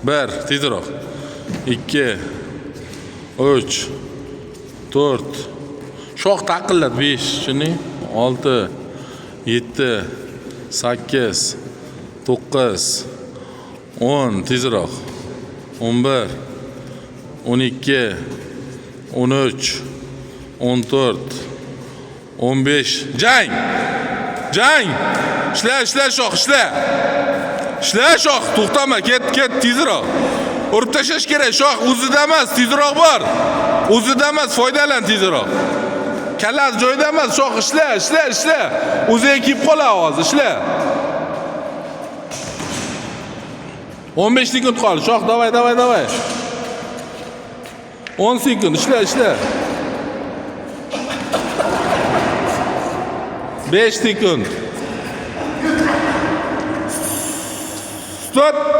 1, tezroq. 2, 3, 4. Shoh taqillat 5, tushunding? 6, 7, 8, 9, 10, tezroq. 11, 12, 13, 14, 15. Jang! Jang! Ishla, ishla shoh, ishla. Ishla shoh, to'xtama, ket, ket tezroq. Urib tashlash kerak, shoh o'zida emas, tezroq bor. O'zida emas, foydalan tezroq. Kallasi joyida emas, shoh ishla, ishla, ishla. O'ziga kelib qoladi hozir, ishla. 15 sekund qoldi. Shoh, davay, davay, davay. 10 sekund, ishla, ishla. 5 sekund. Stop.